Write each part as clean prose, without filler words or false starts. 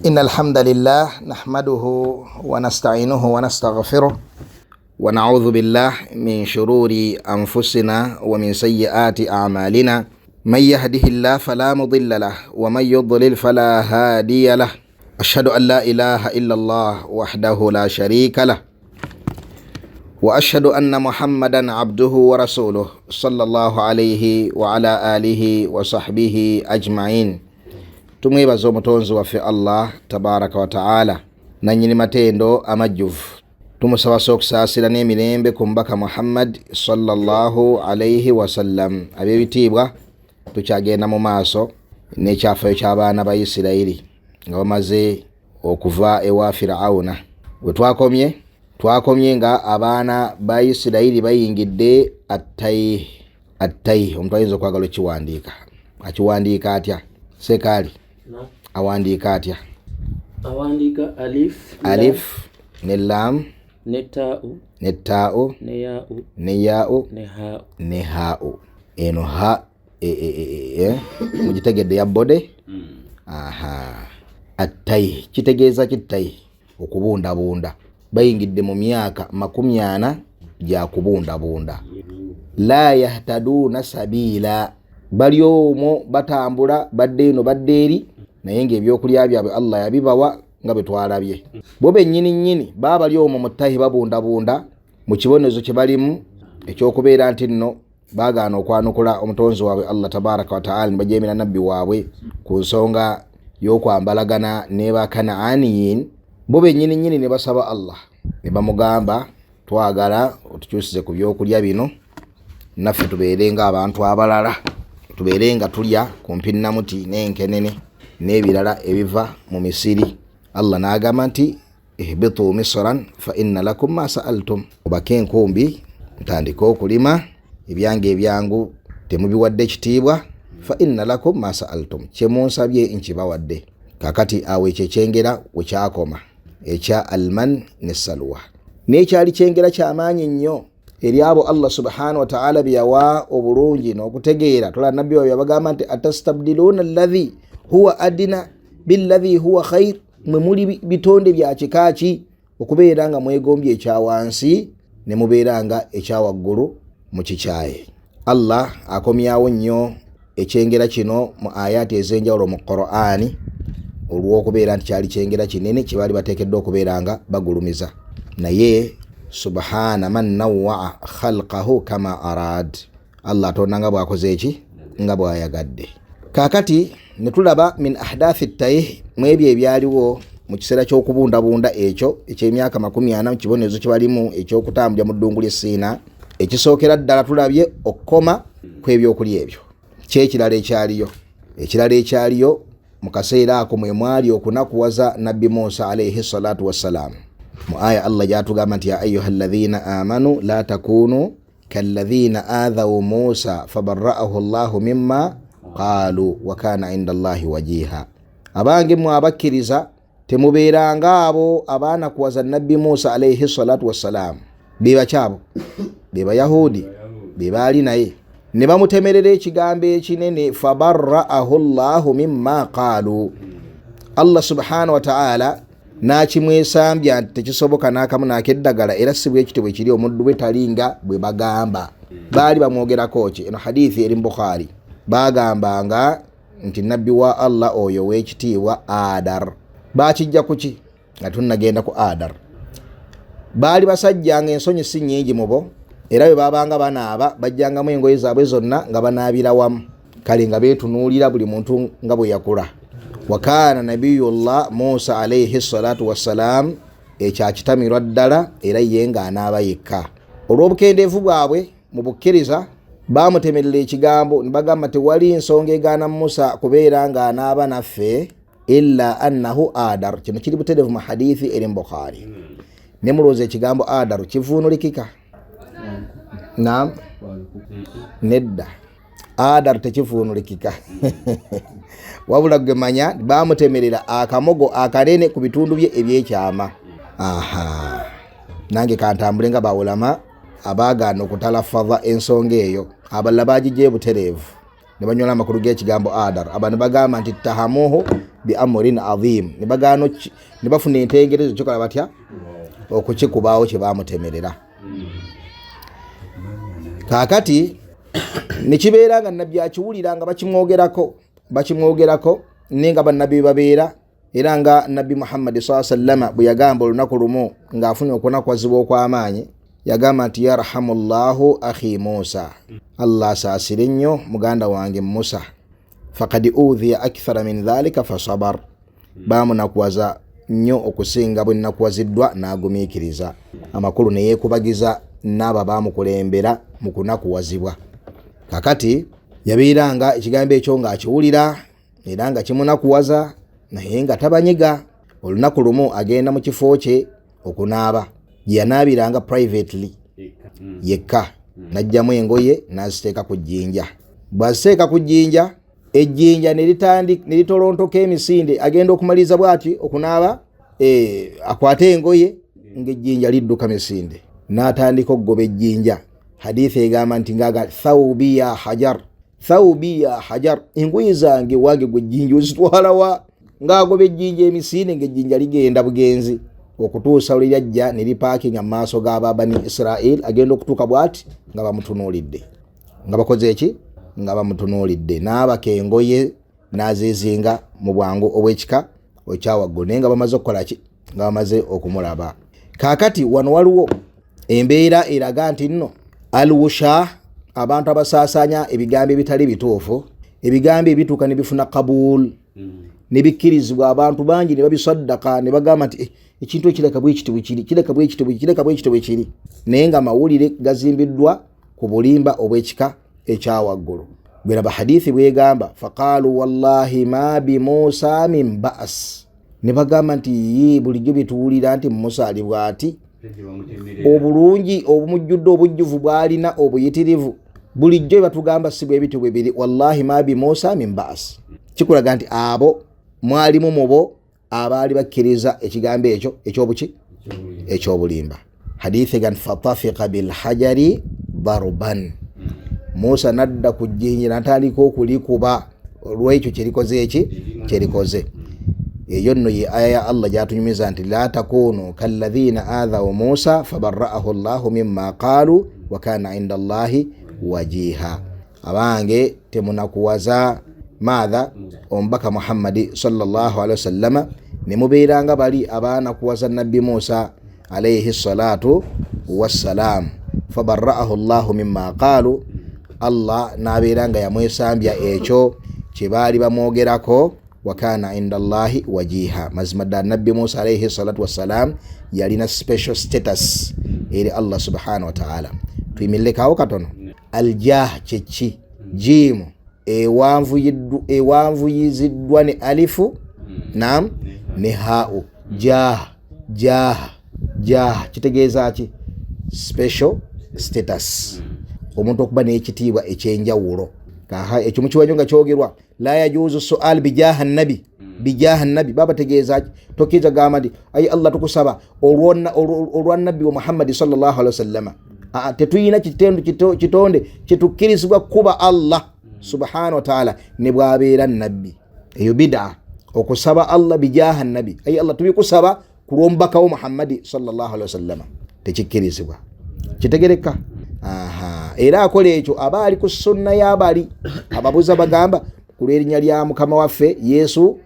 إن الحمد لله نحمده ونستعينه ونستغفره ونعوذ بالله من شرور أنفسنا ومن سيئات أعمالنا، من يهده الله فلا مضل له ومن يضلل فلا هادي له، أشهد أن لا إله إلا الله وحده لا شريك له وأشهد أن محمدا عبده ورسوله صلى الله عليه وعلى آله وصحبه أجمعين. Tumwebaza omutonzi waffe Allah tabaraka wataala, nanyini matendo amajjuvu. Tumusaba okusaasira n'emirembe ku mubaka Muhammad sallallahu alaihi wasallam. Ab'ebitiibwa, tukyagenda mu maaso n'ekyafayo ky'abaana ba Isirayiri nga bamaze okuva ewa Firawuna. We twakomye, twakomye nga abaana ba Isirayiri bayingidde attayi. Attayi, omuntu ayinza okwagala okiwandiika, akiwandiika atya? Sekaali awandiika atya? Awandiika alif. Alif ne lam. Ne taau. Ne taau. Ne yaau. Ne yaau. Ne haau. Ne haau. Eno ha mugitegedde ya bode. Aha, attayi kitegeeza ki? Ttayi okubundabunda. Bayingidde mu myaka 40 gya kubundabunda. La yahtaduuna sabiila, bali omwo batambula, badde eno badde eri, naye ngaebyokulya byabwe Allah yabibawa nga bwe twalabye. Bo bennyini nnyini baba bali omwo mu ttahi babundabunda mu kibonezo kye balimu ekyokubeera nti nno bagaana okwanukula omutonzi waabwe Allah tabaraka wataala, ne bajemera nabbi waabwe ku nsonga y'okwambalagana ne bakanaaniyin. Bo bennyini nnyini ne basaba Allah ne bamugamba, twagala otukyusize ku byokulya bino, naffe tubeere ng'abantu abalala, tubeere nga tulya ku mpinnamuti n'enkenene n'ebirala ebiva mu misiri. Allah n'agamba nti ihbitu misran fa inna lakum ma sa'altum, mubake enkumbi mutandike okulima, ebyange ebyangu temubiwadde ekitiibwa, fa inna lakum ma sa'altum, kyemunsabye nkibawadde. Kakati awo ekyo ekyengera wekyakoma ekya alman ne salwa. N'ekyali kyengera kyamaanyi nnyo eri abo Allah subhanahu wa ta'ala bye yawa obulungi n'okutegeera. Tola nabbi waabwe yabagamba nti atastabdiluuna alladhi huwa adina billadhi huwa khair, mwe muli bitonde bya kika ki okubeera nga mwegombye ekyawansi ne mubeera nga ekyawaggulu mu kikyaye? Allah akomyawo nnyo ekyengera kino mu ayaati ez'enjawulo mu Qur'ani, olw'okubeera nti kyali kyengera kinene kye baali bateekeddwa okubeera nga bagulumiza. Naye subhana man nawaa khalqahu kama arad, Allah atonda nga bwakoze eki, nga bwayagadde. Kakati ne tulaba min ahdathi tayih, mu ebyo ebyaliwo mu kiseera ky'okubundabunda ekyo ekyemyaka 40 mu kibonerezo kye balimu ekyokutambulira mu ddungu ly'Essiina. Ekisookera ddala tulabye okukoma kw'ebyokulya ebyo. Kyekirala ekyaliyo, ekirala ekyaliyo mu kaseera ako mwe mwali okunakuwaza nabbi Musa alaihi salatu wassalam, mu aya Allah gyatugamba nti ya ayuha alladhina amanu la takunu kalladhina adhaw Musa fabara'ahu llahu mimma qalu wa kana inda Allahi wajiha. Abange mwe abakkiriza, temubeeranga abo abaanakuwaza nabbi Musa alaihi salatu wassalam. Bebakyabo bebayahudi bebaali naye ne bamutemerera ekigambo ekinene, fabara'ahu llahu mimma qaalu, Allah subhanahu wataala n'akimwesambya nti tekisoboka n'akamu n'akeddagala, era si bwe kityo bwe kiri, omuddu bwe talinga bwe bagamba. Baali bamwogerako ki? Eno hadithi eri mu Bukhari. Bagambanga nti nabbi wa Allah oyo w'ekitiibwa adar. Bakijja kuki nga tunnagenda ku adar? Baali basajja nga ensonyi si nnyingi mu bo, era bwe babanga banaaba bajjangamu engoye zaabwe zonna nga banaabira wamu, kale nga beetunuulira buli muntu nga bwe yakula. Wakaana nabiyullah Musa alaihi salatu wassalam ekyo akitamirwa ddala, era ye ng'anaaba yekka. Olw'obukendeevu bwabwe mu bukkiriza bamutemerera ekigambo ne bagamba tewali nsonga egaana Musa kubeera ng'anaaba naffe illa annahu adar. Kino kiri butereevu mu hadithi eri mu Bukhari. Ne mulowooza ekigambo adaru kivuunulikika? Nam, nedda, adaru tekivuunulikika. Wabula gwe manya bamutemerera akamogo akanene ku bitundu bye ebyekyama. Aha, nange kantambule nga bawulama abaagaana okutalafaza ensonga eyo, abalala bagijja ebutereevu. Ne banyola amakulu g'ekigambo adar. Aba ne bagamba nti tahamuhu bi amrin adhim, ne bagaano ne bafuna entengerezo kyokola batya okukikubaawo kye baamutemerera. Kaakati ne kibeera nga nabbi akiwulira nga bakimwogerako naye nga bannabbi babeera, era nga nabbi Muhammadi sallallahu alaihi wasallam bwe yagamba olunaku lumu ng'afunye okunakwazibwa okw'amaanyi, yagamba nti yarhamullahu akhi Musa, Allah asaasire nnyo muganda wange Musa, faqad udhiya akthara min dhalika fasabar, baamunakuwaza nnyo okusinga bwe nnakuwaziddwa n'agumiikiriza. Amakulu ne yeekubagiza n'abo baamukulembera mu kunakuwazibwa. Kakati yabeera nga ekigambo ekyo ng'akiwulira era nga kimunakuwaza, naye nga tabanyiga. Olunaku lumu agenda mu kifo kye okunaaba, gye yanaabiranga privately yekka, n'aggyamu engoye n'aziteeka ku jjinja. Bw'aziteeka ku jjinja, ejjinja ne litolontoka emisinde. Agenda okumaliriza bw'ati okunaaba, akwate engoye ng'ejjinja lidduka misinde, n'atandika okugoba ejjinja. Hadithi egamba nti ng'aga thawbi ya hajar, thawbi ya hajar, engoye zange wange gwe jjinja ozitwala wa? Ng'agoba ejjinja emisinde ng'ejjinja ligenda bugenzi okutuusa lwe lyajja ne lipaakinga mu maaso g'aba Bani Israel. Agenda okutuuka bw'ati nga bamutunuulidde, nga bakoze eki? Nga bamutunuulidde. N'abaka engoye n'azeezinga mu bwangu obw'ekika ekyawaggulu, naye nga bamaze okukola ki? Nga bamaze okumulaba. Kaakati wano waliwo embeera eraga nti nno alwusha, abantu abasaasaanya ebigambo ebitali bituufu, ebigambo ebituuka ne bifuna kabul ne bikkirizibwa abantu bangi ne babisaddaka ne bagamba nti ekintu ekireka bwe kiti bwe kiri, kireka bwe kiti bwe kireka bwe kiti bwe kiri, naye nga mawulire gazimbiddwa ku bulimba obw'ekika ekyawaggulu. Bweraba hadithi bwegamba faqaalu wallahi ma bi Musa min ba'as, ne bagamba nti yi bulijjo byetuwulira nti Musa ali bw'ati, obulungi obumujjudde obujjuvu bw'alina obuyitirivu, bulijjo batugamba si bwe bityo bwe biri, wallahi ma bi Musa min ba'as. Kikulaga nti abo mwalimu mubo abaali bakkiriza ekigambo ekyo ekyobuki ekyobulimba. Hadithi gan fatafika bilhajari darban, Musa nadda ku jjinja natandika okulikuba olwekyo kyerikoze eki kyerikoze. Eyo nno ye aya ya Allah gyatunyumiza nti la takunu kalladhina adhaw Musa fabarra'ahu Allahu mimma qalu wa kana inda Allahi wajiha. Abange temunakuwaza maatha omubaka Muhammadi sallallahu alaihi wasallama ne mubeera nga bali abaanakuwaza nabbi Musa alaihi salatu wassalam, fabarra'ahu Allahu mimma qalu, Allah n'abeera nga yamwesambya ekyo kye baali bamwogerako, wa kana inda Allahi wajiha. Mazima ddala nabbi Musa alaihi salatu wassalam yalina special status eri Allah subhanahu wa ta'ala. Tuyimirirekawo katono. Aljah kyeki? Jiimu ewanvuyiziddwa ne alifu nam ne hau. Jah jah jah kitegeeza ki? Special status, omuntu okuba n'ekitiibwa ekyenjawulo. Ekyo mukiwanyo nga kyogerwa la yajuzu sual bijaha nabi, bijaha nabi baba tegeeza ki? Tokkiriza gamba nti ayi Allah tukusaba olwa nabbi wa Muhammadi sallallahu alaihi wasallama. Tetuyina kitonde kyetukkirizibwa kuba Allah subhanahu wa ta'ala ne bw'abeera nabbi. Eyo bid'a okusaba Allah bijaha nabi, ayi Allah tubikusaba ku lw'omubaka wo Muhammadi sallallahu alaihi wasallama, tekikkirizibwa. Kitegereka? Era akola ekyo aba ali ku sunna y'abali ababuza bagamba ku lw'erinnya lya mukama waffe Yesu.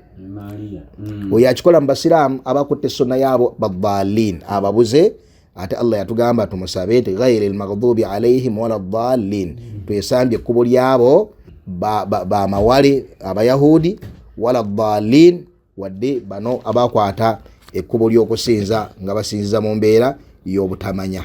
Oyo akikola mu basiraamu abakutte sunna yaabo badalin, ababuze. Ate Allah yatugamba tumusabe nti ghairi lmaghdubi alaihim wala dalin, twesambye ekkubo lyabo bamawale abayahudi, wala dalin, wadde bano abakwata ekkubo ly'okusinza nga basinziza mu mbeera y'obutamanya.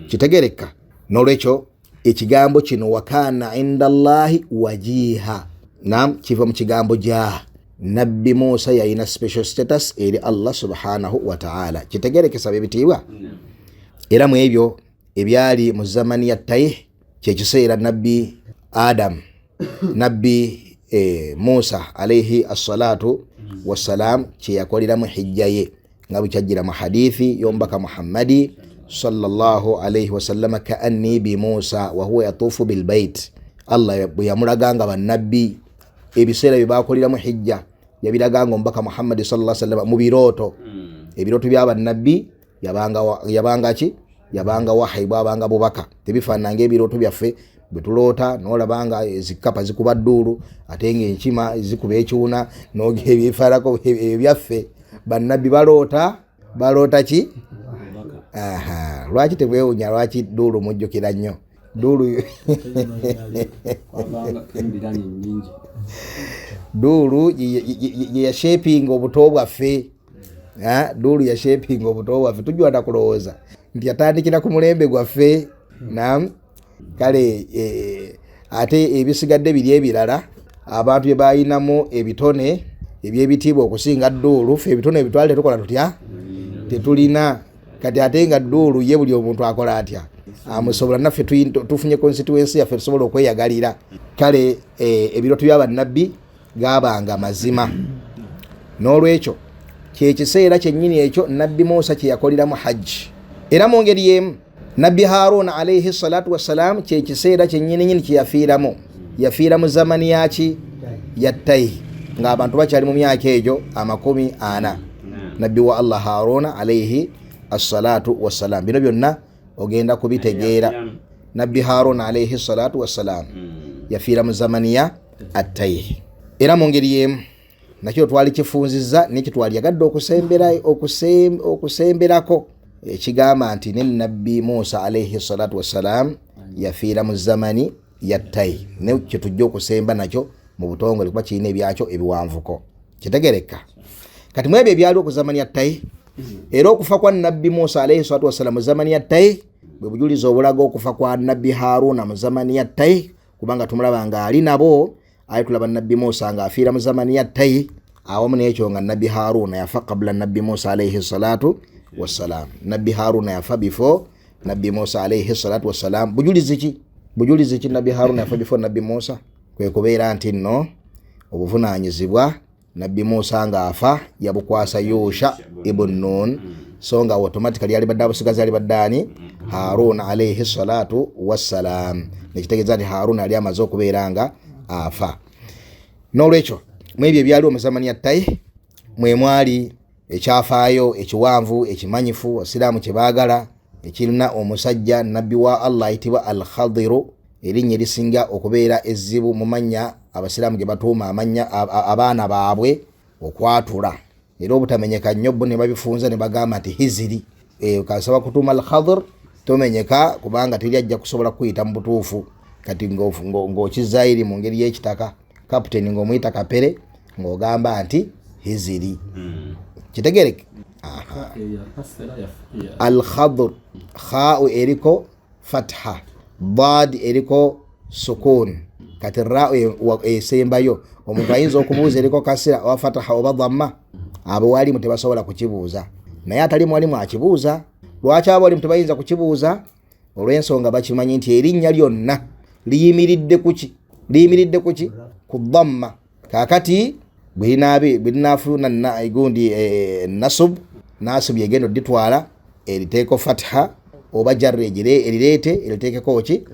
Kitegereka? N'olwekyo ekigambo kino wakana inda Allahi wajiha, nam kiva mu kigambo jaha. Nabbi Musa yalina special status eri Allah subhanahu wa ta'ala. Kitegerekesa ebitiibwa? Era mu ebyo ebyali mu zamani ya Taih, kyekiseera nabbi Adam, nabbi Musa alaihi assalatu wassalam kyeyakoleramu hijja ye, nga bwe kyajjira mu hadithi y'omubaka Muhammadi sallallahu alaihi wasallama, kaanni bi Musa wa huwa yatuufu bilbait. Allah bwe yamulaganga bannabbi ebiseera bye bakoleramu hijja, yabiraganga omubaka Muhammadi sallallahu alaihi wasallam mu birooto. Ebirooto bya bannabbi yabanga ki? Yabanga wahayi, bwabanga bubaka. Tebifaanana ng'ebirooto byaffe bwe tuloota n'olabanga ezikapa zikuba dduulu ate ng'enkima zikuba ekyuna n'ebyefaanako ebyo byaffe. Bannabbi baloota ki? Aha, lwaki tebwewunya lwaki dduulu mujjukira nnyo? Dduulu dduulu ye yashapinga obuto bwaffe. Dduulu yashapinga obuto bwaffe. Tujjwana kulowooza nti yatandikira ku mulembe gwaffe. Naam. Kale ate ebisigadde biri ebirala abantu bye balinamu ebitone eby'ebitiibwa okusinga dduulu, ffe ebitone ebitwale tetukola tutya? Tetulina. Kati ate nga dduulu ye buli omuntu akola atya? Amusobola. Naffe tufunye constituency yaffe tusobola okweyagalira. Kale ebirooto bya bannabbi gabanga mazima. N'olwekyo kyekiseera kyennyini ekyo Nabbi Musa kye yakoleramu hajji. Era mu ngeri y'emu Nabbi Haruna alayhi salatu wassalam kyekiseera kyennyini kye yafiiramu. Yafiira mu zamani yaki? Ya Taihi, ng'abantu bakyali mu myaka egyo 40. Nabbi wa Allah Haruna alayhi assalatu wassalam. Bino byonna ogenda kubitegeera. Nabbi Haruna alayhi salatu wassalam yafiira mu zamani ya Attaihi. Era mu ngeri y'emu nakyo twali kifunzizza nekyo twaliyagadde okusemberako ekigamba nti ne Nabbi Musa alayhi salatu wassalam yafiira mu zamani ya Taihi. Ne kye tujja okusemba nakyo mu butongole kuba kirina ebyakyo ebiwanvuko. Kitegereka. Kati mu ebyo ebyaliwo ku zamani ya Taihi, era okufa kwa Nabbi Musa alayhi salatu wassalam mu zamani ya Taihi bwe bujulizi obulaga okufa kwa Nabbi Haruna mu zamani ya Taihi, kubanga tumulaba ng'ali nabo. Aye tulaba Nabbi Musa ng'afiira mu zamani ya Taihi, awamu n'ekyo nga Nabbi Haruna yafa kabla Nabbi Musa alayhi salatu wassalam. Nabbi Haruna yafa before Nabbi Musa alayhi salatu wassalam. Bujulizi ki? Bujulizi ki Nabbi Haruna yafa before Nabbi Musa? Kwe kubeera nti nno obuvunaanyizibwa Nabbi Musa ng'afa yabukwasa Yusha ibn Nun, so nga automatically yali badde abusigaza yali badde ani? Haruna alayhi salatu wassalam. Nekitegeeza nti Haruna yali amaze okubeera nga afa. N'olwekyo mu ebyo ebyaliwo mu zamani ya Taihi mwe mwali ekyafaayo ekiwanvu ekimanyifu Abasiraamu kye baagala, ekirina omusajja Nabbi wa Allah ayitibwa Al-Khadiru, erinnya erisinga okubeera ezzibu mu mannya Abasiraamu ge batuuma amannya abaana baabwe okwatula, era obutamenyeka nnyo bo ne babifunza ne bagamba nti Hiziri. Kasaba kutuuma Al-Khadir tomenyeka kubanga teri ajja kusobola kuyita mu butuufu. Kati ng'okizairi mu ngeri y'ekitaka, kaputeni ng'omuyita Kapere ng'ogamba nti Hiziri. Kitegereke. Al-Khadir, kha'u eriko fatha, dad eriko sukun, kati ra'u esembayo. Omuntu ayinza okubuuza eriko kasira oba fataha oba dhamma, abo walimu tebasobola kukibuuza, naye atali mwalimu akibuuza. Lwaki abo walimu tebayinza kukibuuza? Olw'ensonga bakimanyi nti erinnya lyonna liyimiridde kuki? Liyimiridde kuki? Ku dhamma. Kaakati bwe linaafuna gundi nasub, nasub yegenda oditwala eriteeko fatha oba jarra erireete eriteekeko ki?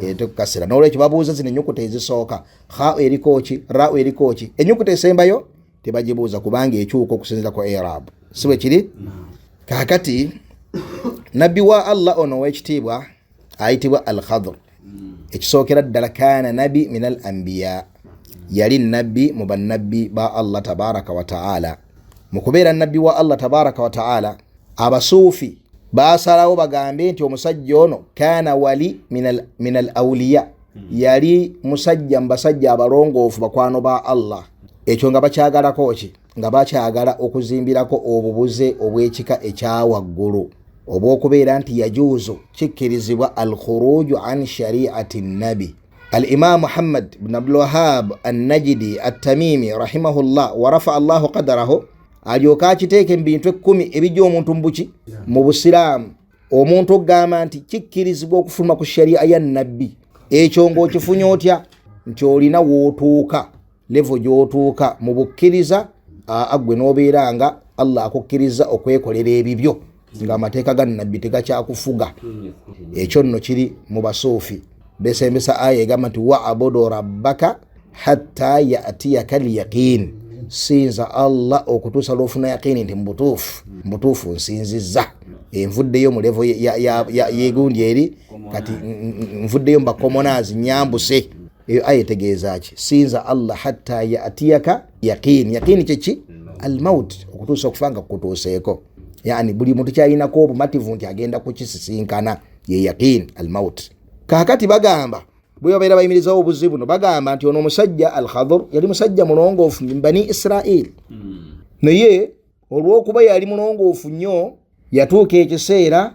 Eriteeko kasira. N'olwekyo babuuza zino ennyukuta ezisooka, kha eriko ki, ra eriko ki. Ennyukuta esembayo tebagibuuza kubanga ekyuka okusinziira ku i'rab, si bwe kiri? Kaakati Nabbi wa Allah ono ow'ekitiibwa ayitibwa Al-Khadr, ekisookera ddala kaana nabi min al anbiya, yali nabbi mu bannabbi ba Allah tabaraka wa taala. Mu kubeera nabbi wa Allah tabaraka wa taala, abasuufi baasalawo bagambe nti omusajja ono kaana wali min al awliya, yali musajja mu basajja abalongoofu bakwano ba Allah. Ekyo nga bakyagalako ki? Nga bakyagala okuzimbirako obubuze obw'ekika ekyawaggulu obw'okubeera nti yajuuzu, kikkirizibwa al-khuruju an shari'ati nabi. Al-Imam Muhammad ibn Abdul Wahhab an-Najdi at-Tamimi rahimahullah wa rafa'a Allahu qadarahu, alyoka akiteeke mu bintu 10 ebijja omuntu mu buki? Mu Busiraamu. Omuntu ogamba nti kikkirizibwa okufuluma ku sharia ya nabbi, ekyo ng'okifunye otya? Nti olina w'otuuka, level gy'otuuka mu bukkiriza, aggwe n'obeera nga Allah akukkiriza okwekolera ebibyo ng'amateeka ga nabbi tegakyakufuga. Ekyo nno kiri mu basuufi. Besembesa aya egamba nti wa'budu rabbaka hatta ya'tiyaka al-yaqin, sinza Allah okutuusa lw'ofuna yaqini nti mubutuufu nsinzizza, envuddeyo mu level yegundi eri, kati nvuddeyo mbakomonazi nyambuse. Eyo aya etegeeza ki? Sinza Allah hatta ya'tiyaka yaqin. Yaqini kyeki? Al-maut, okutuusa okufa nga kukutuuseeko. Yani buli muntu kyalinako obumativu nti agenda kukisisinkana ye yaqin al-maut. Kaakati bagamba bwe babeera bayimirizawo obuzibu buno, bagamba nti ono omusajja Al-Khadr yali musajja mulongoofu mu Bani Israil, naye olw'okuba yali mulongoofu nnyo yatuuka ekiseera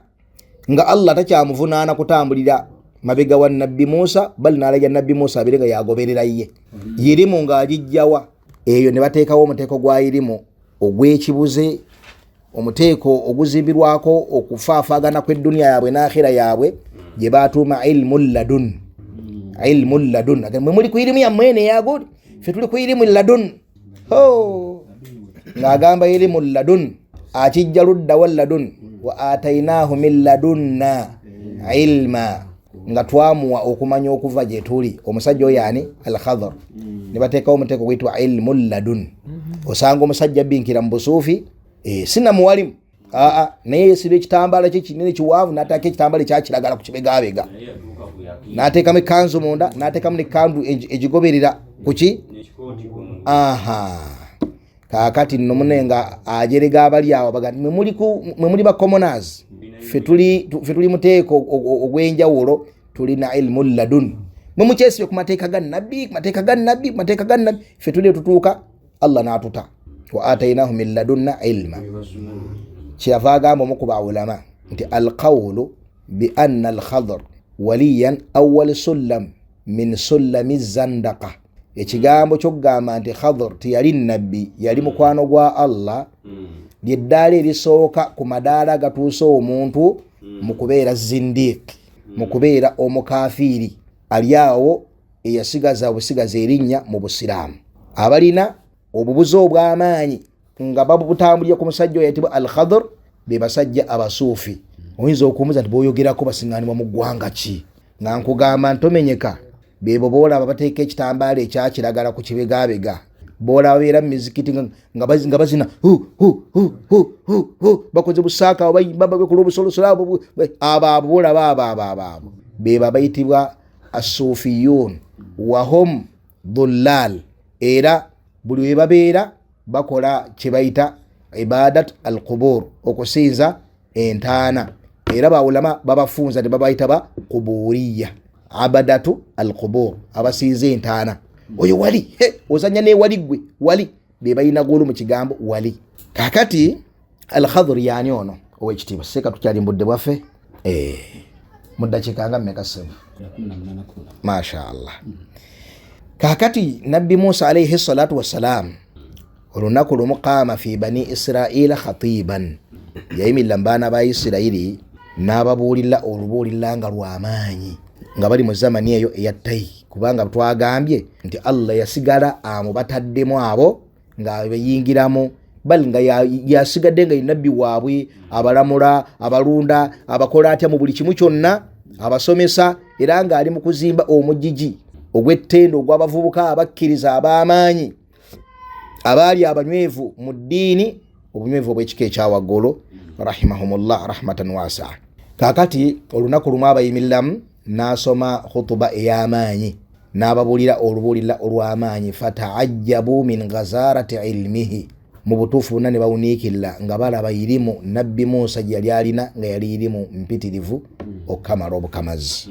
nga Allah takyamuvunaana kutambulira mabega wa Nabbi Musa, bali n'alagira Nabbi Musa abeere nga yagoberera ye. Yirimu ng'agijjawa eyo, ne bateekawo omuteeko gwa yirimu ogw'ekibuze, omuteeko oguzimbirwako okufaafaagana kw'edduniya yaabwe n'akhira yaabwe, gye batuuma ilmu ladun. Ilmu ladun, mwe muli ku irimu yammwe eno eyaguli, ffe tuli ku irimu ladun. Ng'agamba irimu ladun akijja ludda wa ladun, wa atainahu min ladunna ilma, nga twamuwa okumanya okuva gye tuli. Omusajja oyo ani? Al-Khadr. Ne bateekawo omuteeko gwitwa ilmu ladun. Osanga omusajja binkira mu busuufi, sinamuwalimu aa, naye yesiba ekitambaala kye kinene kiwanvu, n'ateeka ekitambaala ekyakiragala ku kibegabega, n'ateekamu ekkanzu munda, n'ateekamu nekkanzu egigoberera kuki. Aha, kaakati nno mune nga ajerega abali awo baga mwe muli ba commoners, ffe tuli muteeko ogw'enjawulo, tulina ilmu ladun. Mwe mukyesibye ku mateeka ga nabbi, ku mateeka ga nabbi, ku mateeka ga nabbi, ffe tuli tutuuka Allah n'atuta wa atainahu min ladunna ilma. Kyeyava agamba omu ku baulama nti alqawlu bi anna alkhadr waliyan awal sullam min sullami zandaka. Ekigambo kyokugamba nti Khadr teyali nabbi, yali mukwano gwa Allah, lyeddaala erisooka ku madaala agatuuse omuntu mu kubeera zindiik, mu kubeera omukafiiri ali awo eyasigaza obusigaza erinnya mu busiraamu. Abalina obubuze obw'amaanyi nga babutambulira ku musajja oyo ayitibwa Al-Khadr be basajja abasuufi. Oyinza okumbuza nti b'oyogerako basiŋŋaanibwa mu ggwanga ki? Nga nkugamba ntomenyeka, bebo boolaba bateeka ekitambaala ekyakiragala ku kibegabega, boolaba babeera mu mizikiti nga bazina bakoze busaaka bakola obusolosolo, abo abo boolaba abo abo abo abo bebo abayitibwa asuufiyuun wahum dhullal. Era buli we babeera bakola kye bayita ibadat al-qubur, okusinza entaana. Era bawulama babafunza ne babayita ba kuburiya, abadatu al-qubur, abasinza entaana. Oyo wali ozanya ne wali gwe wali, be balina gulu mu kigambo wali. Kaakati Al-Khadr yaani ono ow'ekitiibwa seka tukyali mbudde bwaffe mu ddakiika nga mmeka ssebo? Masha Allah. Kaakati Nabbi Musa alayhi salatu wassalam olunaku lumu qaama fi bani Israila khatiban, yayimirira mu baana ba Isirayiri n'ababuulira olubuulira nga lw'amaanyi nga bali mu zamani eyo eya Tayi, kubanga twagambye nti Allah yasigala amubataddemu abo nga beyingiramu, bali nga yasigadde nga nabbi waabwe, abalamula, abalunda, abakola atya mu buli kimu kyonna, abasomesa, era ng'ali mu kuzimba omugigi ogw'ettendo ogw'abavubuka abakkiriza ab'amaanyi abaali abanywevu mu ddiini, obunywevu obw'ekika ekyawaggulu, rahimahumullah rahmatan wasaa. Kaakati olunaku lumu abayimiriramu n'asoma khutuba ey'amaanyi n'ababuulira olubuulira olw'amaanyi, fataajjabu min ghazarati ilmihi, mu butuufu bonna ne bawuniikirira nga balaba irimu Nabbi Musa gye yali alina nga yali irimu mpitirivu okukamala obukamazi.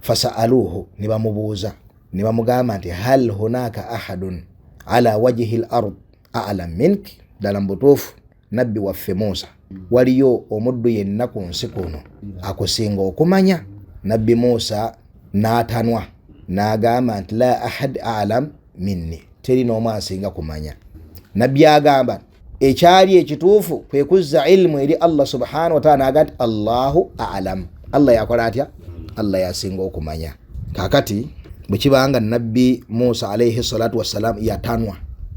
Fasaaluuhu, ne bamubuuza ne bamugamba nti hal hunaka ahadun ala wajhi l ard alam mink, ddala mu butuufu Nabbi waffe Musa waliyo omuddu yenna ku nsi kuno akusinga okumanya? Nabbi Musa n'atanwa n'agamba nti la ahad alam minni, teri n'omu asinga kumanya. Nabbi agamba ekyali ekituufu kwe kuzza ilmu eri Allah subhanahu wa ta'ala, n'agamba nti Allahu alam, Allah yakola atya? Allah yasinga okumanya. Kaakati bwe kibanga Nabbi Musa alayhi salatu wassalam yatanwa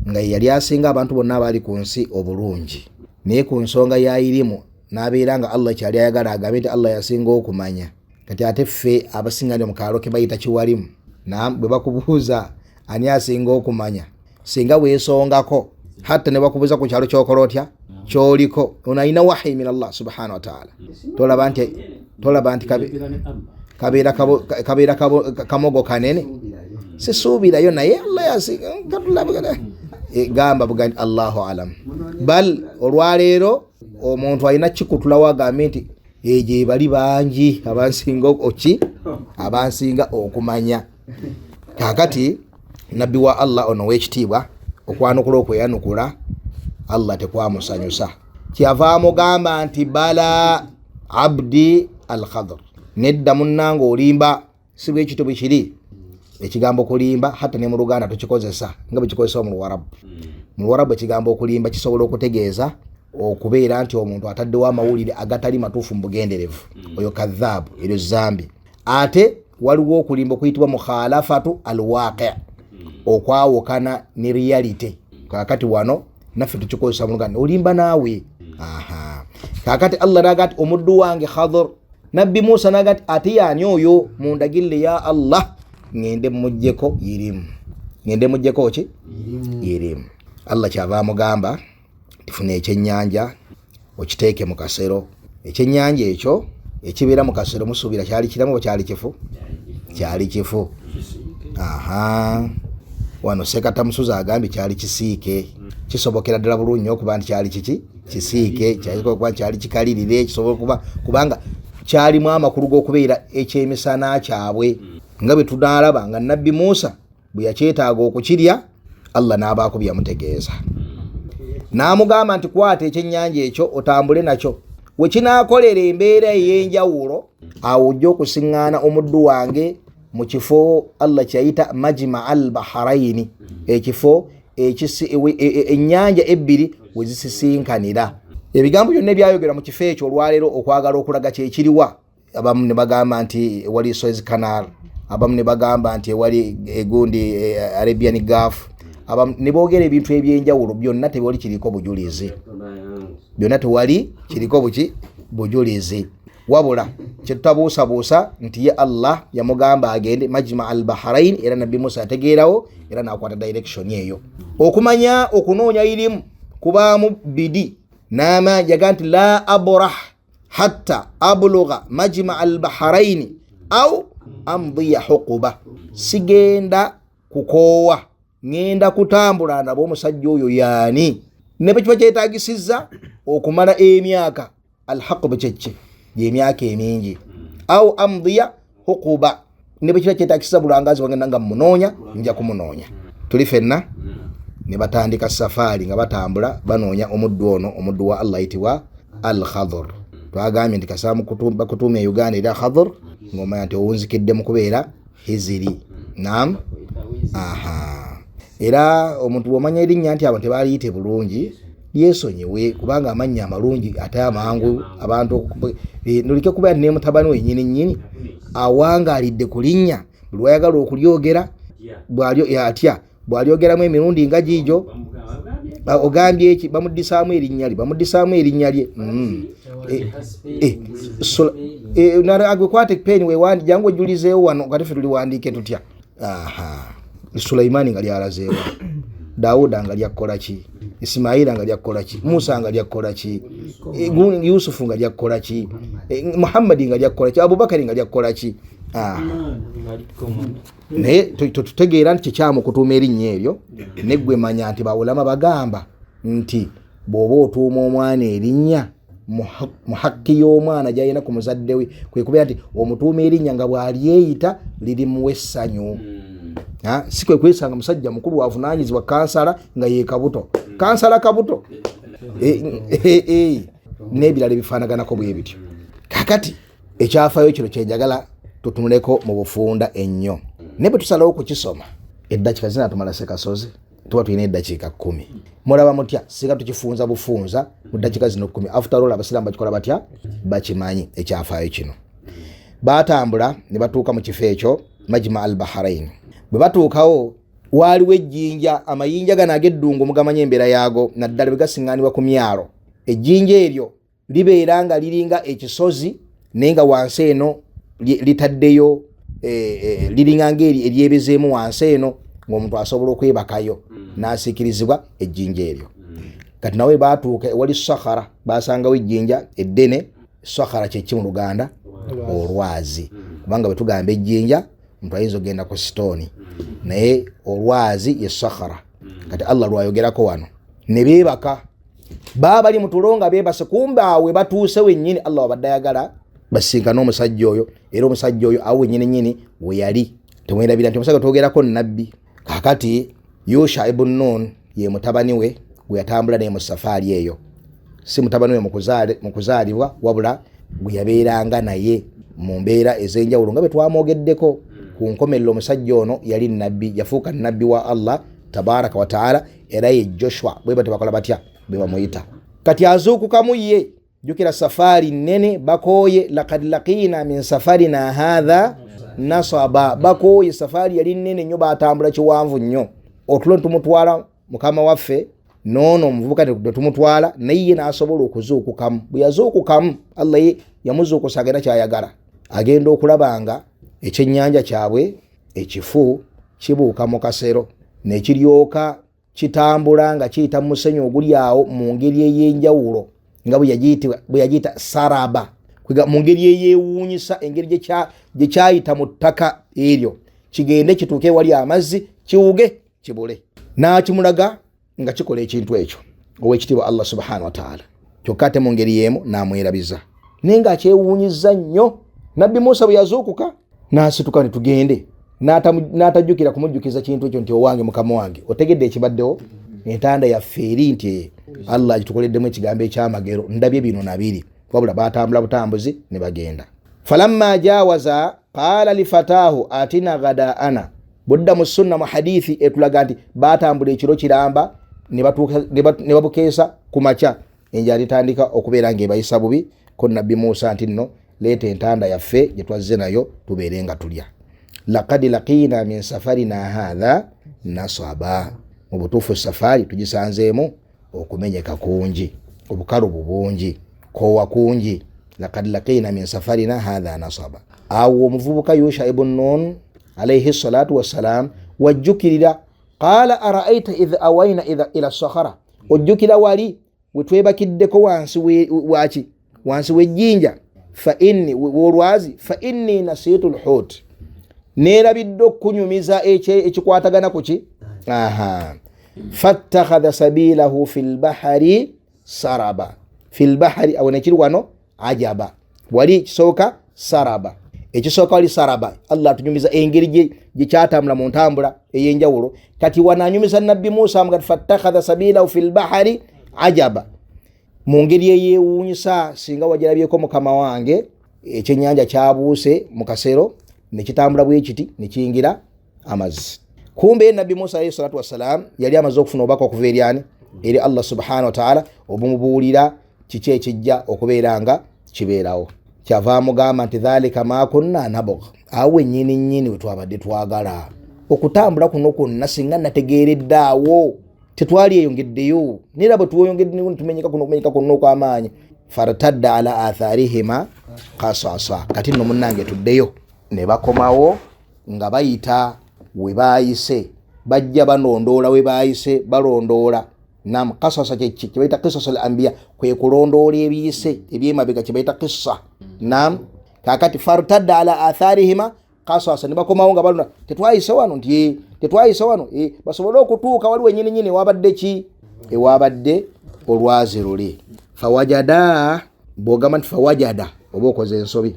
nga yali asinga abantu bonna abaali ku nsi obulungi, naye ku nsonga ya irimu n'abeera nga Allah kyali ayagala agambe nti Allah yasinga okumanya, Kati ate ffe abasinga ndi mukaalo ke bayita kiwalimu. Naam, bwe bakubuuza ani asinga okumanya, singa weesongako hatta ne bakubuuza ku kyalo ky'okola otya ky'oliko, ono alina wahi min Allah subhanahu wa ta'ala. Tolaba nti kabeera kamogo kanene, sisuubirayo naye Allah yasinga. Gamba buga nti Allahu alam. Bal olwaleero omuntu alina kikutulawo agambe nti egyo bali bangi abansinga oki abansinga okumanya. Kaakati nabbi wa Allah ono ow'ekitiibwa okwanukula okweyanukula Allah tekwamusanyusa, kyava amugamba nti bala abdi al-Khadr, nedda munnange olimba, si bwe kityo bwe kiri. Ekigambo kulimba hatta ne mu Luganda tukikozesa nga bwe kikozesebwa mu Luwarabu. Mu Luwarabu ekigambo okulimba kisobola okutegeeza okubeera nti omuntu ataddewo amawulire agatali matuufu mu bugenderevu, oyo kadhaabu, eryo zambi. Ate waliwo okulimba okuyitibwa mukhalafatu alwaqi, okwawukana ne reality. Kaakati wano naffe tukikozesa mu Luganda, olimba naawe. Aha, kaakati Allah n'aga nti omuddu wange Khadr. Nabbi Musa n'aga nti ate yaani oyo, mundagirire ya Allah ngende muggyeko irimu, ngende muggyeko ki irimu. Allah kyava amugamba tifuna ekyennyanja okiteeke mu kasero. Ekyennyanja ekyo ekibeera mu kasero musuubira kyali kiramu oba kyali kifu? Kyali kifu. Aha, wano Sekata Musuza agambye kyali kisiike. Kisobokera ddala bulungi nnyo okuba nti kyali kiki kisiike, kyali okuba nti kyali kikalirire, kisobola okuba kubanga kyalimu amakulu g'okubeera ekyemisana kyabwe, nga bwe tunaalaba nga Nabbi Musa bwe yakyetaaga okukirya Allah n'abaako bye yamutegeeza, n'amugamba nti kwata ekyennyanja ekyo otambule nakyo, we kinaakolera embeera ey'enjawulo awo ojja okusiŋŋaana omuddu wange mu kifo Allah kyeyayita Majma al Baharaini, ekifo ennyanja ebbiri we zisisinkanira. Ebigambo byonna ebyayogera mu kifo ekyo olwaleero okwagala okulaga kyekiriwa, abamu ne bagamba nti ewali Suez Canal, abamu ne bagamba nti ewali egundi Arabian Gulf, abamu ne boogera ebintu ebyenjawulo, byonna tewali kiriko bujulizi, byonna tewali kiriko buki bujulizi. Wabula kyetutabuusabuusa nti ye Allah yamugamba agende Majma al Bahrain, era Nabbi Musa yategeerawo era n'akwata direction eyo. Okumanya okunoonya irimu kubaamu bidi n'amaanyi, yaga nti la abrah hatta ablugha majma al bahrain au amdiya huquba, sigenda kukoowa, ngenda kutambula nabo omusajja oyo yaani, ne bwe kiba kyetaagisizza okumala emyaka alhaquba kyekye gyemyaka emingi, au amdiya huquba, ne bwe kiba kyetaagisizza bulangazi bwangenda nga mmunoonya, nja kumunoonya. Tuli fenna ne batandika safaari nga batambula banoonya omuddu ono, omuddu wa Allah ayitibwa Al-Khadr. Twagambye nti kasaba bakutuuma e Uganda era Khadr, ng'omanya nti owunzikidde mu kubeera Hiziri. Naam, aha. Era omuntu bw'omanya erinnya nti abo tebaliyite bulungi, lyesonyiwe, kubanga amannya amalungi ate amangu abantu noleke kubeera ne mutabani we nnyini nnyini awangaalidde ku linnya, buli lw'ayagala okulyogera atya bw'alyogeramu emirundi nga giigyo, ogambye eki, bamuddisaamu erinnya lye, bamuddisaamu erinnya lye. Gwe kwata epeeni weewandi, jangu ojjulizeewo wano, kati ffe tuliwandiike tutya? Aha, Sulaimani nga lyalazeewa, Dawuda nga lyakkola ki, Isimaila nga lyakkola ki, Musa nga lyakkola ki, Yusufu nga lyakkola ki, Muhammadi nga lyakkola ki, Abubakari nga lyakkola ki. Naye tutegeera nti kikyamu kutuuma erinnya eryo, neggwe manya nti bawulama bagamba nti bw'oba otuuma omwana erinnya mu hakki y'omwana gy'alina ku muzadde we kwe kubeera nti omutuuma erinnya nga bw'alyeyita lirimuwa essanyu. Si kwe kwesanga musajja mukulu avunaanyizibwa kansala nga ye Kabuto, kansala Kabuto, n'ebirala ebifaanaganako bwe bityo. Kaakati ekyafaayo kino kyenjagala tutunuleko mu bufunda ennyo, naye bwe tusalawo okukisoma eddakiika zinatumala Sekasozi, tuba tulina eddakiika 10. Mulaba mutya singa tukifunza bufunza mu ddakiika zino 10? After all abasiraamu bakikola batya? Bakimanyi ekyafaayo kino. Baatambula ne batuuka mu kifo ekyo Majma al Bahrain. Bwe batuukawo waaliwo ejjinja, amayinja gano ag'eddungu mugamanyi embeera yaago, naddala bwe gasiŋŋaanibwa ku myalo. Ejjinja eryo libeera nga liringa ekisozi naye nga wansi eno Litaddeyo liringa ngeri eryebezeemu wansi eno ng'omuntu asobola okwebakayo n'asiikirizibwa ejjinja eryo. Kati nawe baatuuka ewali sakhara, basangawo ejjinja eddene. Sakhara kyeki mu Luganda? Olwazi. Kubanga bwe tugamba ejjinja omuntu ayinza okugenda ku sitooni, naye olwazi ye sakhara. Kati Allah lwayogerako wano ne beebaka, baba bali mu tulo nga beebase, kumbe awo batuuse wennyini Allah wabadde ayagala basinkane omusajja oyo, era omusajja oyo awo wennyini nnyini we yali. Temwerabira nti omusajja twogerako nabbi. Kakati Yusha ibn Nun ye mutabani we gwe yatambula naye mu safaari eyo, si mutabani we mu kuzaalibwa, wabula gwe yabeeranga naye mu mbeera ez'enjawulo nga bwe twamwogeddeko. Ku nkomerero omusajja ono yali nabbi, yafuuka nabbi wa Allah tabaraka wa taala, era ye Joshua bwe batyo bakola batya bwe bamuyita. Kati azuukukamu ye, jjukira safaari nnene, bakooye. Lakad laqiina min safarina hatha nasaba, bakooye, safaari yali nnene nnyo, batambula kiwanvu nnyo. Otulo tumutwala mukama waffe noono omuvubuka tetumutwala, naye ye n'asobola okuzuukukamu. Bwe yazuukukamu Allah ye yamuzuukusa agenda kyayagala, agenda okulaba nga ekyennyanja kyabwe ekifu kibuuka mu kasero nekiryoka kitambula nga kiyita mu musenyu oguli awo mu ngeri ey'enjawulo nga bwe yagiyita saraba, mu ngeri eyeewuunyisa engeri gye kyayita mu ttaka eryo kigende kituuke ewali amazzi kiwuge kibule. N'akimulaga nga kikola ekintu ekyo ow'ekitiibwa Allah subhanahu wa taala, kyokka ate mu ngeri y'emu n'amwerabiza, naye ng'akyewuunyizza nnyo. Nabbi Musa bwe yazuukuka n'asituka ne tugende, n'atajjukira kumujjukiza kintu ekyo nti owange mukama wange otegedde ekibaddewo, entanda yaffe eri nti Allah agitukoleddemu ekigambo ekyamagero, ndabye bino nabiri. Wabula batambula butambuzi ne bagenda. Falamma jawaza qaala lifataahu atina ghadaana. Budda mu sunna mu hadithi etulaga nti batambula ekiro kiramba ne babukeesa ku makya, enjala etandika okubeera ng'ebayisa bubi. Ko Nabbi Musa nti nno leeta entanda yaffe gye twazze nayo tubeere nga tulya. Laqad laqiina min safarina hatha nasaba, mu butuufu safaari tugisanzeemu okumenyeka kungi, obukalubu bungi, koowa kungi. Laqad laqiina min safarina hatha nasaba. Awo omuvubuka Yusha ibn Nun alayhi salatu wassalam wajjukirira, qaala araaita idh awaina ila sakhara, ojjukira wali we twebakiddeko wansi waki, wansi w'ejjinja, fa inni wolwazi, fa inni nasiitu lhut, neerabidde okunyumiza ekikwatagana ku ki. Aha, fattakhadha sabilahu fi lbahari saraba. Fi lbahari awo nekiri wano ajaba, wali kisooka saraba, ekisooka wali saraba. Allah atunyumiza engeri gye kyatambula mu ntambula ey'enjawulo. Kati wananyumiza Nabbi Musa amugati fattakhadha sabilahu fi lbahari ajaba, mu ngeri eyeewuunyisa. Singa wagirabyeko mukama wange, ekyennyanja kyabuuse mu kasero ne kitambula bwe kiti ne kiyingira amazzi. Kumbe Nabbi Musa alayhi salatu wassalam yali amaze okufuna obubaka okuva eri ani? Eri Allah subhanahu wa taala, obumubuulira kiki ekijja okubeera nga kibeerawo. Kyava amugamba nti dhalika ma kunna nabgh, awo wennyini nnyini we twabadde twagala okutambula kuno kwonna, singa nategeeredde awo tetwali eyongeddeyo, naye bwe tuweyongedde tumenyeka kuno okumenyeka kwonna okw'amaanyi. Fartadda ala atharihima kasasa. Kati nno munnange tuddeyo. Ne bakomawo nga bayita we baayise, bajja balondoola we baayise, balondoola. Nam kasasa kyeki kyebayita kisasa al anbiya, kwe kulondoola ebiyise ebyemabega kyebayita kissa. Nam kakati fartadda ala atharihima kasasa, ne bakomawo nga balonda, tetwayise wano nti tetwayise wano, basobole okutuuka wali wennyini nnyini ewabadde ki, ewabadde olwazi luli. Fawajada, bw'ogamba nti fawajada oba okoze ensobi,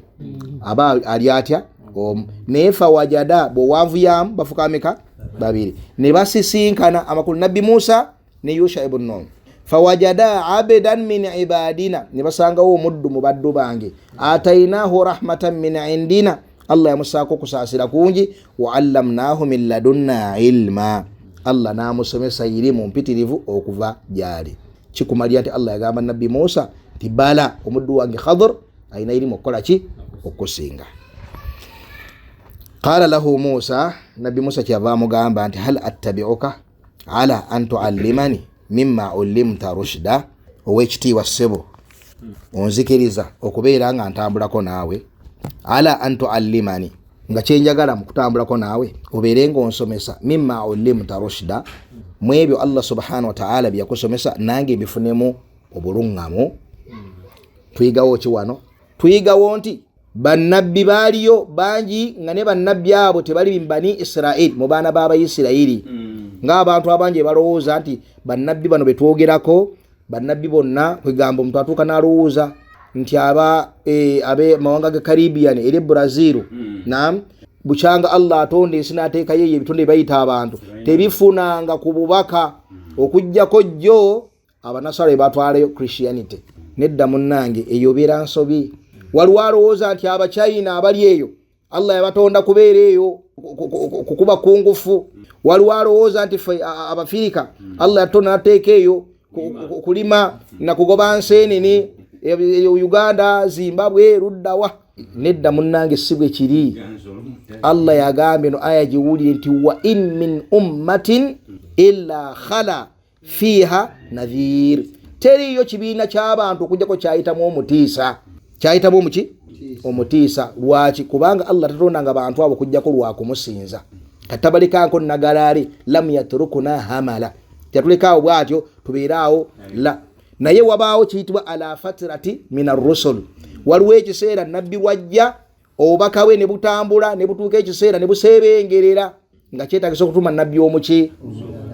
aba ali atya omu, naye fawajada bw'owanvuyamu bafuka ameka? Babiri. Ne basisinkana amakulu Nabbi Musa ne Yusha ibn Nun. Fawajada abdan min ibadina, ne basangawo omuddu mu baddu bange, atainahu rahmatan min indina, Allah yamusaako okusaasira kungi, wa allamnahu min ladunna ilma, Allah n'amusomesa irimu mpitirivu okuva gy'ali. Kikumalira nti Allah yagamba Nabbi Musa nti bala omuddu wange Khadir alina irimu okukola ki? Okusinga. Qala lahu Musa, Nabbi Musa kyava amugamba nti hal attabiuka ala an tuallimani mimma ulimta rushda, ow'ekitiibwa ssebo onzikiriza okubeera nga ntambulako naawe Ala an tuallimani, nga kyenjagala mu kutambulako naawe obeere ng'onsomesa mimma ulimta rushda, mu ebyo Allah subhanahu wataala byeyakusomesa nange mbifunemu obuluŋŋamu. Tuyigawo ki wano? Tuyigawo nti bannabbi baaliyo bangi, nga ne bannabbi abo tebali bani Israili, mu baana b'Abayisirayiri, ng'abantu abangi balowooza nti bannabbi bano betwogerako bannabbi bonna. Kwegamba omuntu atuuka n'alowooza nti aba abe mawanga ga Caribbean eri Brazil, nam bukyanga Allah atonda ensi n'ateekayo eyo ebitonde byebayita abantu tebifunanga ku bubaka okuggyako jjo abanasara be batwalayo Christianity. Nedda munnange, eyo beera nsobi. Waliwo alowooza nti Abachina abali eyo Allah yabatonda kubeera eyo kukuba kungufu. Waliwo alowooza nti ffe Abafirika Allah yatonda nateeka eyo kulima nakugoba nseenene, Uganda, Zimbabwe, luddawa. Nedda munnange, si bwe kiri. Allah yagambye no aya giwulire nti wa in min ummatin illa khala fiiha nadhir, teriiyo kibiina ky'abantu okujjako kyayitamu omutiisa. Kyayitamu omuki? Omutiisa. Lwaki? Kubanga Allah tatondanga bantu abo kujjako lwakumusinza. Katabalikanko nagalaale, lam yatrukuna hamala, teyatulekaawo bwatyo tubeeraawo la. Naye wabaawo kiyitibwa ala fatrati min arrusul, waliwo ekiseera nabbi wajja obubaka bwe ne butambula ne butuuka ekiseera ne buseebengerera nga kyetagisa okutuma nabbi omuki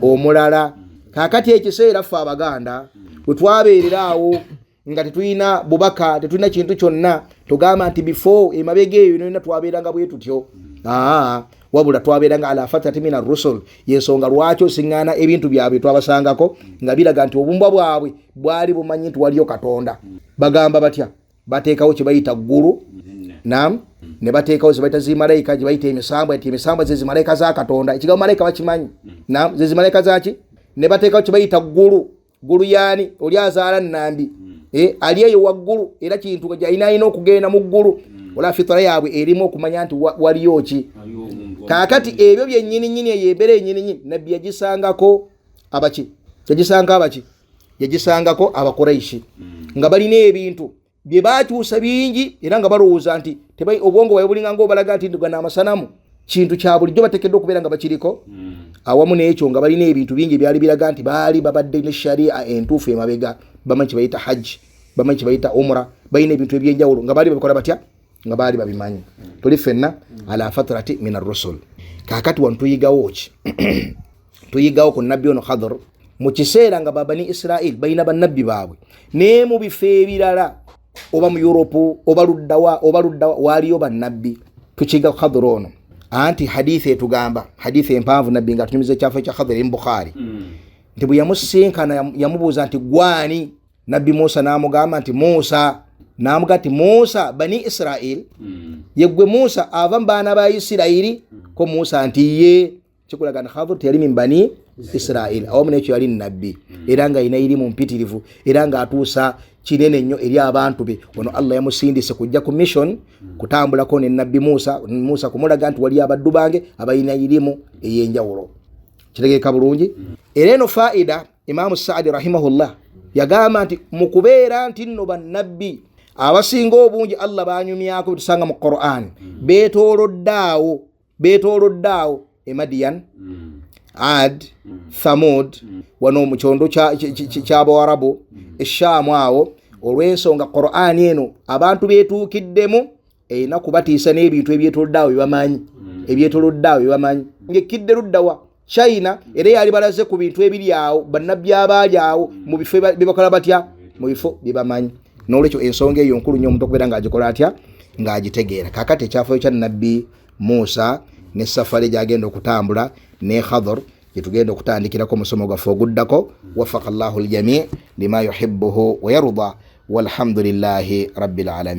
omulala. Kaakati ekiseera ffe Abaganda bwe twabeerera awo nga tetulina bubaka, tetulina kintu kyonna, tugamba nti before emabega eyo yonna twabeeranga bwe tutyo. Wabula twabeeranga ala fatrati min arrusul. Yensonga lwaki osiŋŋaana ebintu byabwe twabasangako nga biraga nti obumbwa bwabwe bwali bumanyi nti waliyo Katonda. Bagamba batya? Bateekawo kye bayita ggulu, nam ne bateekawo ze bayita zimalayika, gye bayita emisambwa, nti emisambwa ze zimalayika za Katonda. Ekigambo malayika bakimanyi, nam ze zimalayika zaki. Ne bateekawo kye bayita ggulu. Ggulu yaani oli azaala nnambi, ali eyo waggulu, era kintu alina alina okugenda mu ggulu. Ola fitara yaabwe erimu okumanya nti waliyo ki. Kaakati ebyo byennyini nyini, eyo embeera yennyini nyini nabbi yagisangako abaki? Yagisangako abaki? Yagisangako Abakuraishi nga balina ebintu bye bakyusa bingi, era nga balowooza nti obwongo bwabwe bulinga ngaobalaga nti gano amasanamu kintu kya bulijjo bateekeddwa okubeera nga bakiriko. Awamu n'ekyo nga balina ebintu bingi byali biraga nti baali babadde ne sharia entuufu emabega, bamanyi kye bayita hajji, bamanyi kye bayita umra, balina ebintu ebyenjawulo nga baali babikola batya, nga baali babimanyi. Tuli ffenna ala fatrati min arrusul. Kaakati wano tuyigawo ki? Tuyigawo ku nabbi ono Khadr, mu kiseera nga babani Israil balina bannabbi baabwe, naye mu bifo ebirala oba mu Europe oba luddawa oba luddawa waaliyo bannabbi. Tukiga ku Khadr ono, anti hadithi etugamba, hadithi empanvu, nabbi nga atunyumiza ekyafo kya Khadr emu Bukhari, nti bwe yamusinkana yamubuuza nti gwani? Nabbi Musa n'amugamba nti Musa, n'amugamba nti Musa bani Israil, yeggwe Musa ava mu baana ba Isirayiri? Ko Musa nti ye. Kikulaga nti Khadr teyali min bani Israil. Awamu nekyo yali nabbi, era nga alina irimu mpitirivu, era ng'atuusa kinene nnyo eri abantu be. Wano Allah yamusindise kujja ku mission kutambulako ne nabbi Musa, Musa kumulaga nti wali abaddu bange abalina irimu ey'enjawulo. Kitegeeka bulungi. Era eno faida Imamu Saadi rahimahullah yagamba nti mu kubeera nti nno bannabbi abasinga obungi Allah banyumyako betusanga mu Quran beetoolodde awo, beetoolodde awo Emadian, Ad, Thamud, wano mu kyondo ky'Abawarabu Eshaamu awo. Olw'ensonga Quran eno abantu beetuukiddemu erina kubatiisa n'ebintu ebyetoolodde awo byebamanyi, ebyetoolodde awo byebamanyi ng'ekkidde luddawa China, era yali balaze ku bintu ebiri awo bannabbi abaali awo mu bifo byebakola batya, mu bifo byebamanyi. N'olwekyo ensonga eyo nkulu nnyo omuntu okubeera ng'agikola atya, ng'agitegeera. Kaakati ekyafaayo kya nabbi Musa ne safari gyagenda okutambula ne Khadr gyetugenda okutandikirako omusomo gwaffe oguddako. Wafaka llahu ljamii lima yuhibuhu wayarda, walhamdulillahi rabbil alamin.